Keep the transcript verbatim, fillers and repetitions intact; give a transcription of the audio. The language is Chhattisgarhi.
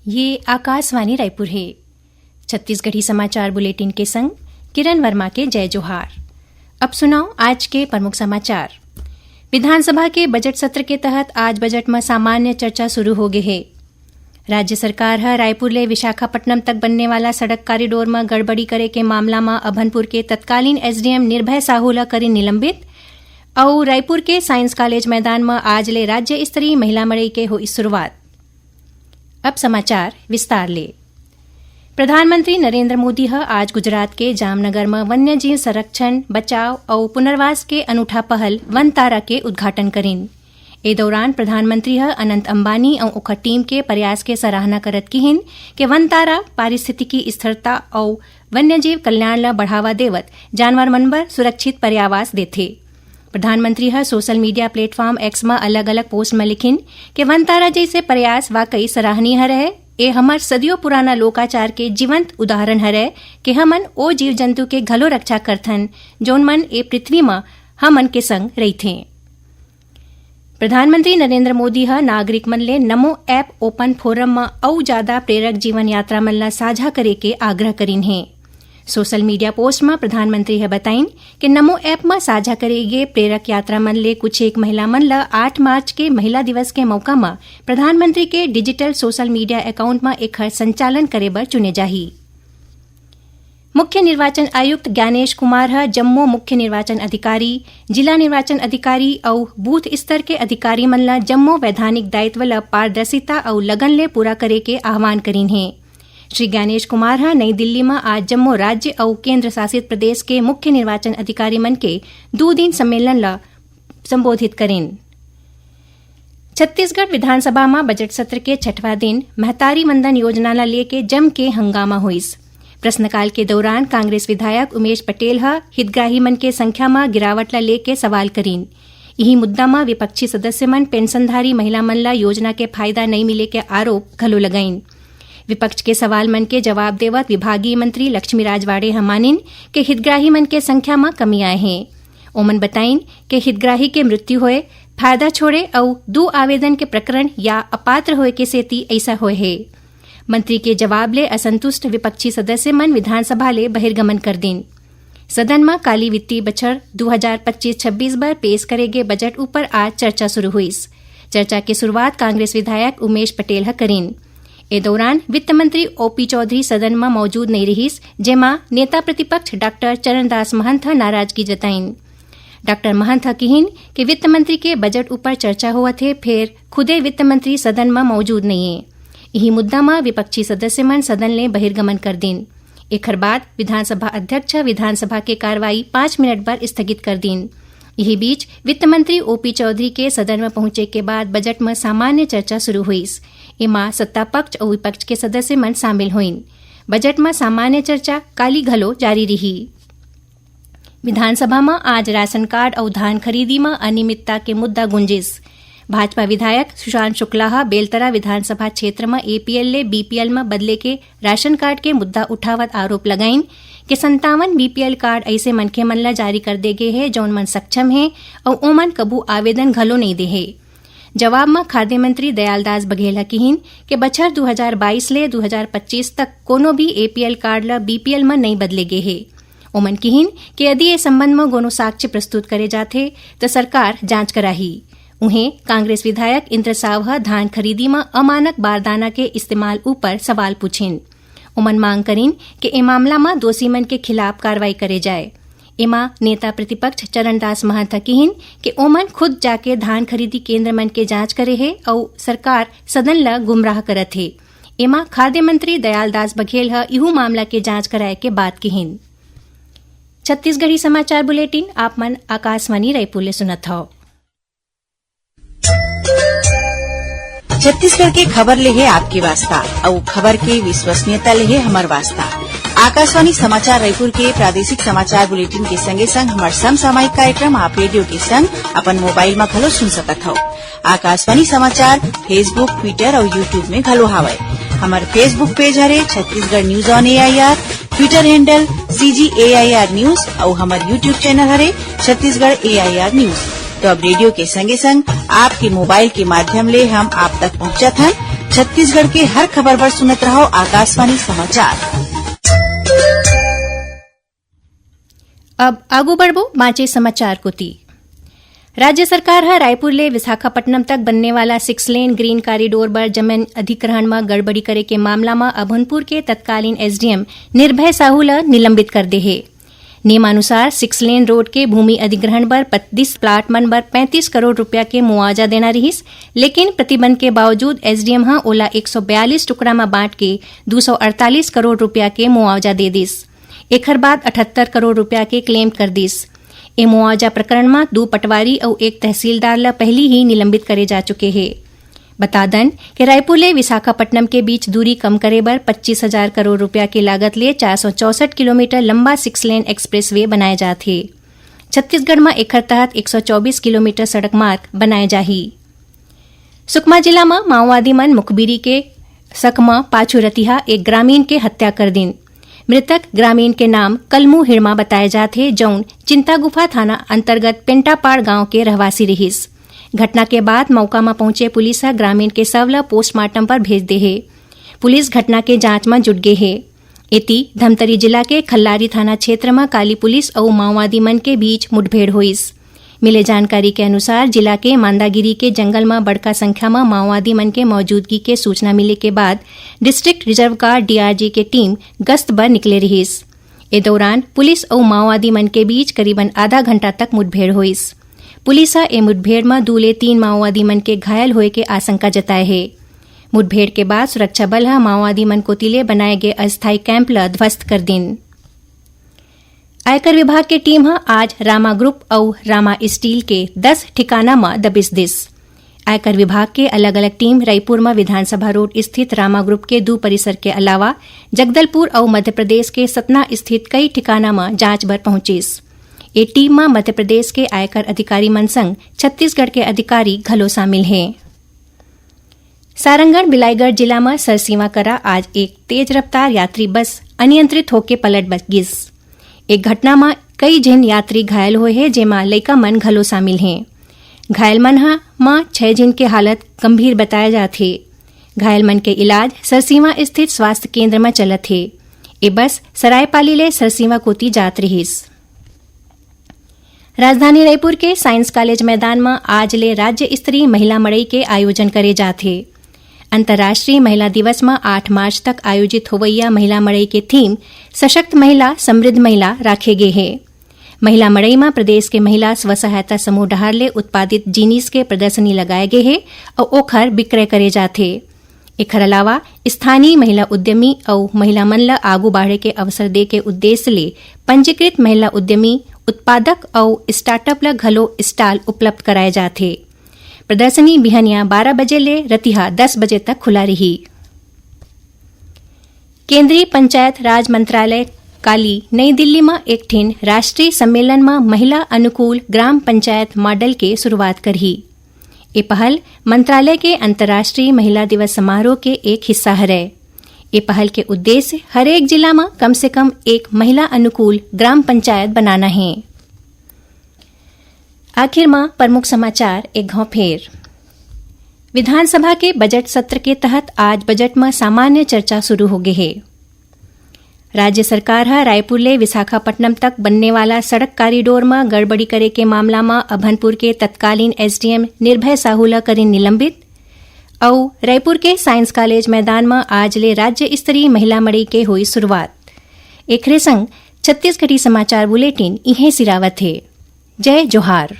ये आकाशवाणी रायपुर हे। छत्तीसगढ़ी समाचार बुलेटिन के संग किरण वर्मा के जय जोहार। अब सुनव आज के प्रमुख समाचार। विधानसभा के बजट सत्र के तहत आज बजट म सामान्य चर्चा शुरू हो गे हे। राज्य सरकार ह रायपुर ले विशाखापट्टनम तक बनने वाला सड़क कॉरिडोर म गड़बड़ी करे के मामला म अभनपुर के तत्कालीन एसडीएम निर्भय साहू ल करिन निलंबित। अउ रायपुर के साइंस कॉलेज मैदान म आज ले राज्य स्तरीय महिला मड़ई के होई शुरुआत। अब समाचार विस्तार ले। प्रधानमंत्री नरेंद्र मोदी ह आज गुजरात के जामनगर म वन्यजीव संरक्षण, बचाव अउ पुनर्वास के अनूठा पहल वनतारा के उद्घाटन करिन। ए दौरान प्रधानमंत्री ह अनंत अंबानी अउ ओखर टीम के प्रयास के सराहना करत किहिन के वनतारा पारिस्थितिकी स्थिरता अउ वन्यजीव कल्याण ल बढ़ावा देवत जानवर मन बर सुरक्षित पर्यावास देथे। प्रधानमंत्री ह सोशल मीडिया प्लेटफॉर्म एक्स म अलग-अलग पोस्ट म लिखिन के वनतारा जइसे प्रयास वाकई सराहनीय हरय। ए हमर सदियों पुराना लोकाचार के जीवंत उदाहरण हरय के हमन ओ जीव जंतु के घलो रक्षा करथन, जौन मन ए पृथ्वी म हमन के संग रहिथें। प्रधानमंत्री नरेंद्र मोदी ह नागरिक मन ले नमो ऐप ओपन फोरम म अउ जादा प्रेरक जीवन यात्रा मन ल साझा करे के आग्रह करिन हे। सोशल मीडिया पोस्ट म प्रधानमंत्री ह बताइन कि नमो ऐप म साझा करे गे प्रेरक यात्रा मन ले कुछ एक महिला मन ल आठ मार्च के महिला दिवस के मौका म प्रधानमंत्री के डिजिटल सोशल मीडिया अकाउंट म एखर संचालन करे बर चुने जाही। मुख्य निर्वाचन आयुक्त ज्ञानेश कुमार ह जम्मो मुख्य निर्वाचन अधिकारी, जिला निर्वाचन अधिकारी अउ बूथ स्तर के अधिकारी मन ल जम्मो वैधानिक दायित्व ल पारदर्शिता अउ लगन ले पूरा करे के आह्वान करिन हे। श्री ज्ञानेश कुमार ह नई दिल्ली म आज जम्मो राज्य अउ केंद्र शासित प्रदेश के मुख्य निर्वाचन अधिकारी मन के दू दिन सम्मेलन ल संबोधित करिन। छत्तीसगढ़ विधानसभा म बजट सत्र के छठवां दिन महतारी वंदन योजना ल लेके जम के हंगामा होइस। प्रश्नकाल के दौरान कांग्रेस विधायक उमेश पटेल ह हितग्राही मन के संख्या म गिरावट ल लेके सवाल करिन। इही मुद्दा म विपक्षी सदस्य मन पेंशनधारी महिला मन ल योजना के फायदा नइ मिले के आरोप घलो लगाइन। विपक्ष के सवाल मन के जवाब देवत विभागीय मंत्री लक्ष्मी राजवाड़े ह मानिन के हितग्राही मन के संख्या म कमी आए हे। ओमन बताइन के हितग्राही के मृत्यु होए, फायदा छोड़े अउ दू आवेदन के प्रकरण या अपात्र होए के सेती अइसा होए हे। मंत्री के जवाब ले असंतुष्ट विपक्षी सदस्य मन विधानसभा ले बहिर्गमन कर दिन। सदन म काली वित्तीय बछर दू हजार पच्चीस छब्बीस बर पेश करे गे बजट ऊपर आज चर्चा शुरू होइस। चर्चा के शुरुआत कांग्रेस विधायक उमेश पटेल ह करिन। ए दौरान वित्त मंत्री ओपी चौधरी सदन म मौजूद नइ रिहिस, जेमा नेता प्रतिपक्ष डॉक्टर चरणदास महंत ह नाराजगी जताइन। डॉक्टर महंत ह किहिन कि वित्त मंत्री के बजट ऊपर चर्चा होवत हे, फेर खुदे वित्त मंत्री सदन म मौजूद नइये। इही मुद्दा म विपक्षी सदस्य मन सदन ले बहिर्गमन कर दिन। एखर बाद विधानसभा अध्यक्ष ह विधानसभा के कार्रवाई पांच मिनट बर स्थगित कर दिन। इही बीच वित्त मंत्री ओपी चौधरी के सदन म पहुंचे के बाद बजट म सामान्य चर्चा शुरू होइस। एमा सत्ता पक्ष अउ विपक्ष के सदस्य मन शामिल होइन। बजट म सामान्य चर्चा काली घलो जारी रिही। विधानसभा म आज राशन कार्ड अउ धान खरीदी म अनियमितता के मुद्दा गुंजिस। भाजपा विधायक सुशांत शुक्ला ह बेलतरा विधानसभा क्षेत्र म एपीएल ले बीपीएल म बदले के राशन कार्ड के मुद्दा उठावत आरोप लगाइन कि संतावन बीपीएल कार्ड अइसे मनखे मन ल जारी कर दे गे हे, जौन मन सक्षम हे अउ ओमन कभू आवेदन घलो नइ दे हे। जवाब म खाद्य मंत्री दयालदास बघेल ह किहिन कि बछर दू हजार बाईस ले दू हजार पच्चीस तक कोनो भी एपीएल कार्ड ल बीपीएल म नइ बदले गे हे। ओमन किहिन कि यदि ए संबंध म कोनो साक्ष्य प्रस्तुत करे जाथे, त सरकार जांच कराही। उहें, कांग्रेस विधायक इंद्र साव ह धान खरीदी म अमानक बारदाना के इस्तेमाल ऊपर सवाल पूछिन। ओमन मांग करिन कि ए मामला म दोषी मन के खिलाफ कार्रवाई करे जाए। एमा नेता प्रतिपक्ष चरणदास महंत ह किहिन कि ओमन खुद जाके धान खरीदी केंद्र मन के जांच करे हे अउ सरकार सदन ल गुमराह करत हे। एमा खाद्य मंत्री दयालदास बघेल ह इहू मामला के जांच कराए के बात किहिन। छत्तीसगढ़ी समाचार बुलेटिन आप मन आकाशवाणी रायपुर ले सुनत हव। छत्तीसगढ़ के खबर ले हे आपके वास्ता, अउ खबर के विश्वसनीयता ले हे हमर वास्ता। आकाशवाणी समाचार रायपुर के प्रादेशिक समाचार बुलेटिन के संगे संग हमर समसामयिक कार्यक्रम आप रेडियो के संग अपन मोबाइल म घलो सुन सकत हव। आकाशवाणी समाचार Facebook, Twitter अउ YouTube में घलो हावय। हमर Facebook पेज हरे Chhattisgarh news on AIR, Twitter handle CG AIR news अउ हमर YouTube चैनल हरे छत्तीसगढ़ एआईआर न्यूज। तो अब रेडियो के संगे संग आपके मोबाइल के माध्यम ले हम आप तक पहुंचत हन। छत्तीसगढ़ के हर खबर बर सुनत रहव आकाशवाणी समाचार। अब आगू बढ़बो बांचे समाचार कोति। राज्य सरकार ह रायपुर ले विशाखापट्टनम तक बनने वाला सिक्स लेन ग्रीन कॉरिडोर बर जमीन अधिग्रहण म गड़बड़ी करे के मामला म अभनपुर के तत्कालीन एसडीएम निर्भय साहू ल निलंबित कर दे हे। नियमानुसार सिक्स लेन रोड के भूमि अधिग्रहण बर बत्तीस प्लाट मन बर पैंतीस करोड़ रुपया के मुआवजा देना रिहिस, लेकिन प्रतिबंध के बावजूद एसडीएम ह ओला एक सौ बयालीस टुकड़ा म बांट के दो सौ अड़तालीस करोड़ रुपया के मुआवजा दे दिस। एखर बाद अठहत्तर करोड़ रुपया के क्लेम कर दिस। ए मुआवजा प्रकरण म दू पटवारी अउ एक तहसीलदार ल पहिली ही निलंबित करे जा चुके हे। बता दन कि रायपुर ले विशाखापट्टनम के बीच दूरी कम करे बर पच्चीस हजार करोड़ रुपया के लागत ले चार सौ चौसठ किलोमीटर लंबा सिक्स लेन एक्सप्रेसवे बनाए जात हे। छत्तीसगढ़ म एखर तहत एक सौ चौबीस किलोमीटर सड़क मार्ग बनाए जाही। सुकमा जिला म माओवादी मन मुखबिरी के सक म पाछू रतिहा एक ग्रामीण के हत्या कर दिन। मृतक ग्रामीण के नाम कलमू हिड़मा बताए जात हे, जउन चिंतागुफा थाना अंतर्गत पेंटापाड़ गांव के रहवासी रिहिस। घटना के बाद मौका म पहुंचे पुलिस ह ग्रामीण के शव ल पोस्टमार्टम पर भेज दे हे। पुलिस घटना के जांच म जुट गे हे। एती, धमतरी जिला के खल्लारी थाना क्षेत्र म काली पुलिस अउ माओवादी मन के बीच मुठभेड़ होइस। मिले जानकारी के अनुसार, जिला के मांदागिरी के जंगल म बड़का संख्या म माओवादी मन के मौजूदगी के सूचना मिले के बाद डिस्ट्रिक्ट रिजर्व गार्ड, डीआरजी, के टीम गश्त बर निकले रिहिस। ए दौरान पुलिस अउ माओवादी मन के बीच करीबन आधा घंटा तक मुठभेड़ होइस। पुलिस ह ए मुठभेड़ म दू ले तीन माओवादी मन के घायल होए के आशंका जताए हे। मुठभेड़ के बाद सुरक्षा बल ह माओवादी मन कोति ले बनाए गे अस्थायी कैंप ल ध्वस्त कर दिन। आयकर विभाग के टीम ह आज रामा ग्रुप अउ रामा स्टील के दस ठिकाना म दबिश दिस। आयकर विभाग के अलग-अलग टीम रईपुर म विधानसभा रोड स्थित रामा ग्रुप के दू परिसर के अलावा जगदलपुर अउ मध्य प्रदेश के सतना स्थित कई ठिकाना म जांच बर पहुंचिस। ए टीम म मध्य प्रदेश के आयकर अधिकारी मन संग छत्तीसगढ़ के अधिकारी घलो शामिल हे। सारंगढ़ बिलाईगढ़ जिला म सरसीवा करा आज एक तेज रफ्तार यात्री बस अनियंत्रित होके पलट ब-, गिस। एक घटना म कई झिन यात्री घायल होए हे, जेमा लइका मन घलो शामिल हें। घायल मन ह म छह झिन के हालत गंभीर बताए जात हे। घायल मन के इलाज सरसीवा स्थित स्वास्थ्य केंद्र म चलत हे। ए बस सरायपाली ले सरसीवा कोति जात रिहिस। राजधानी रायपुर के साइंस कॉलेज मैदान म आज ले राज्य स्तरीय महिला मड़ई के आयोजन करे जात हे। अंतर्राष्ट्रीय महिला दिवस म आठ मार्च तक आयोजित होवइया महिला मड़ई के थीम सशक्त महिला, समृद्ध महिला राखे गे हे। महिला मड़ई म प्रदेश के महिला स्व सहायता समूह डहार ले उत्पादित जिनिस के प्रदर्शनी लगाए गे हे अउ ओखर बिक्रय करे जात हे। एखर अलावा स्थानीय महिला उद्यमी अउ महिला मन ल आगू बाढ़े के अवसर दे के उद्देश्य ले पंजीकृत महिला उद्यमी, उत्पादक अउ स्टार्टअप ल घलो स्टॉल उपलब्ध कराए जात हे। प्रदर्शनी बिहनिया बारह बजे ले रतिहा दस बजे तक खुला रिही। केंद्रीय पंचायत राज मंत्रालय काली नई दिल्ली म एक ठिन राष्ट्रीय सम्मेलन म महिला अनुकूल ग्राम पंचायत मॉडल के शुरुआत करही। ए पहल मंत्रालय के अंतर्राष्ट्रीय महिला दिवस समारोह के एक हिस्सा हरय। ए पहल के उद्देश्य हरेक जिला म कम से कम एक महिला अनुकूल ग्राम पंचायत बनाना हे। आखिर म प्रमुख समाचार एक घाव फेर। विधानसभा के बजट सत्र के तहत आज बजट म सामान्य चर्चा शुरू हो गे हे। राज्य सरकार ह रायपुर ले विशाखापट्टनम तक बनने वाला सड़क कॉरिडोर म गड़बड़ी करे के मामला म अभनपुर के तत्कालीन एसडीएम निर्भय साहू ल करिन निलंबित। अउ रायपुर के साइंस कॉलेज मैदान म आज ले राज्य स्तरीय महिला मड़ई के होई शुरुआत। एखरे संग छत्तीसगढ़ी समाचार बुलेटिन इहें सिरावत हे। जय जोहार।